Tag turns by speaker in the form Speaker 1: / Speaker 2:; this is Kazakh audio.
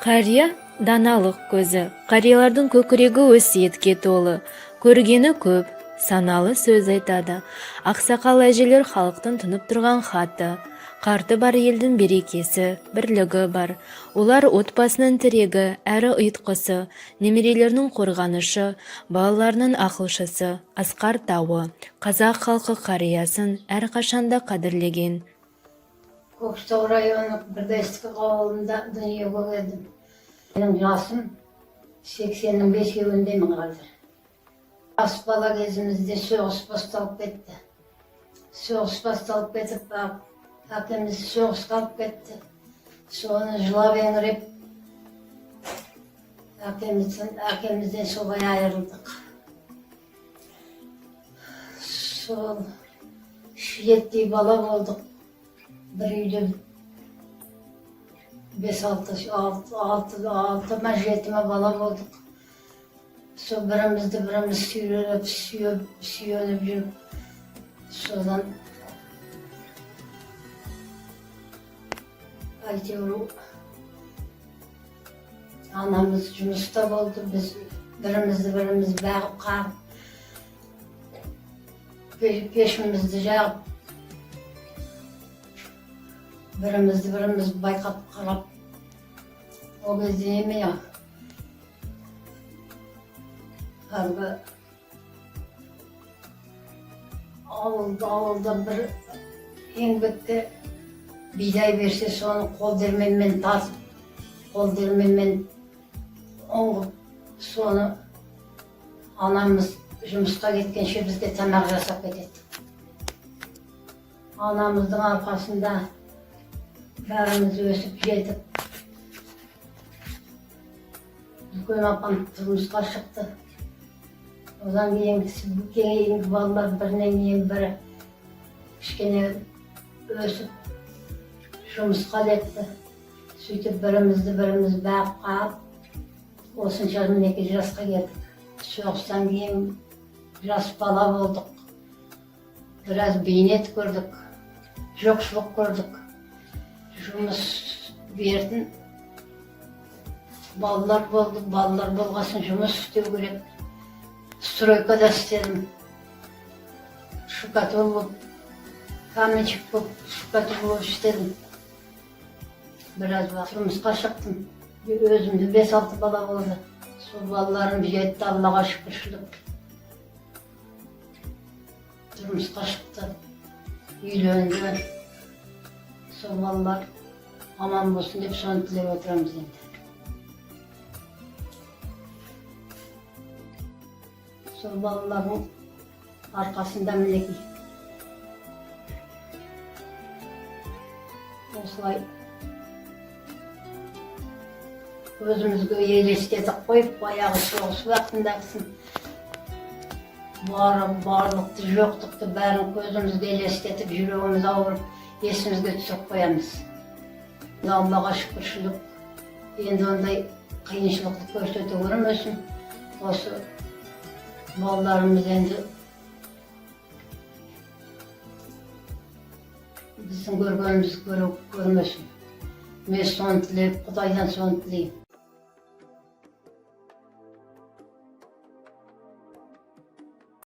Speaker 1: Қария – даналық көзі. Қариялардың көкірегі өсиетке толы, көргені көп, саналы сөз айтады. Ақсақал әжелер – халықтың тұнып тұрған хаты. Қарты бар елдің берекесі, бірлігі бар. Олар – отбасының тірегі әрі ұйытқысы, немерелерінің қорғанышы, балаларының ақылшысы, асқар тауы. Қазақ халқы қариясын әрқашанда қадірлеген.
Speaker 2: Көкшетау районы Бірдестік ауылында дүниеге келдім. Менің жасым 80-нің бесеуіндемін қазір. Жас бала кезімізде соғыс басталып кетті. Соғыс басталып кетіп, әкеміз соғысқа алып кетті. Соны жылап еңіреп, әкемізден солай айырылдық. Сол шиеттей бала болдық. Бір үйде бес алты алты алты алты ма, жеті ма бала болдық. Сол бірімізді біріміз сүйрелеп, сүйеп, сүйеніп жүріп, содан әйтеуір анамыз жұмыста болды, біз бірімізді біріміз бағып қағып, пешімізді жағып, бірімізді біріміз байқап қарап, ол кезде немене, әлгі ауылда бір еңбекке бидай берсе, соны қол диірменмен тасып, қол диірменмен ұңғып, соны анамыз жұмысқа кеткенше бізге тамақ жасап кетеді. Анамыздың арқасында бәріміз өсіп жетіп, үлкен апам тұрмысқа шықты. Одан кейінгі балалар бірінен кейін бірі кішкене өсіп, жұмысқа ілікті. Сөйтіп бірімізді біріміз бағып қағып, осынша, мінекей, жасқа келдік. Соғыстан кейін жас бала болдық, біраз бейнет көрдік, жоқшылық көрдік. Жұмыс бердім, балалар болды. Балалар болғасын, жұмыс істеу керек. Стройкада істедім, штукатур болып, каменщик болып, штукатур болып істедім біраз уақыт. Тұрмысқа шықтым, өзімде бес алты бала болды. Сол балаларым жетті, Аллаға шүкіршілік. Тұрмысқа шықты, үйленді. Сол балалар аман болсын деп, соны тілеп отырамыз енді. Сол балалардың арқасында, мінекей, осылай өзімізге елестетіп қойып, баяғы соғыс уақытындағысын, барлықты, жоқтықты бәрін көзімізге елестетіп, жүрегіміз ауырып, есімізге түсіріп қоямыз. Аллаға шүкіршілік, енді ондай қиыншылықты көрсете көрмесін. Осы балаларымыз енді біздің көргенімізді көрмесін. Мен соны тілеп, Құдайдан соны тілеймін.